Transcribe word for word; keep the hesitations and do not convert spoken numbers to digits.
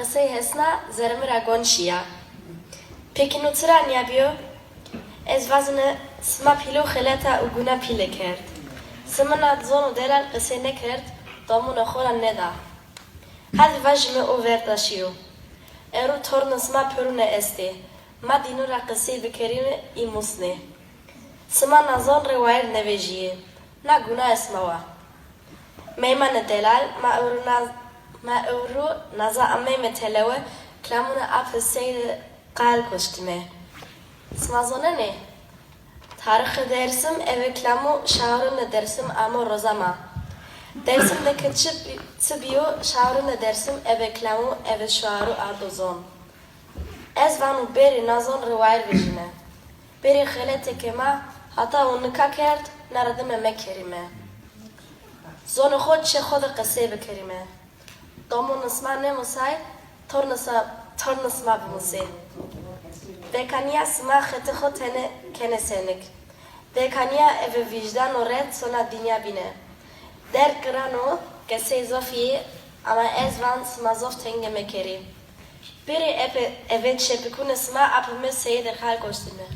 Qisey hesna zerrê mi ra gon şîya. Pekî no çira nîya bîyo? Ez vazine sima pîlo xeleta û guna pîle kerd. Sima na zon û delal qisey nêkerd, domonê xo ra nêda. Hadî vajîme o verda şîyo. Ero tornê sima perûne estê. Ma dîno ra qisey bikerîme, î musnê. Sima na zon rê wayîr nêvejîyê. Na gunayê sima wa. Meymanê delal, ma ewro na, ma ewro naza ameyme telewe, kilamûnê Apê Seyîde qal goştîme. Sima zonenê? Tarîxê Dêrsim ebe kilamû şairûnê Dêrsim amo roza ma. Dêrsim de ke çi, çi bîyo, şairûnê Dêrsim ebe kilamû, ebe şairû ardo zon. Ez vano bêrê na zon rê wayîr vejîme. Bêrê xeletê ke ma hata û nika kerd, na ra dime mekerîme. Zonê xo çê xo de qisey bikerîme. Domonê sima nêmusay, tornê sa-, tornê sima bimusê. Vekanîya sima xetê xo tene kenê senik. Vekanîya eve vîjdano ret sona dinya bîne. Derd giran o, qisey zof yê, ama ez van sima zof tenge mekerî. Bêrê eve, eve çepikûnê sima Apê mi Seyîde qal goştîme.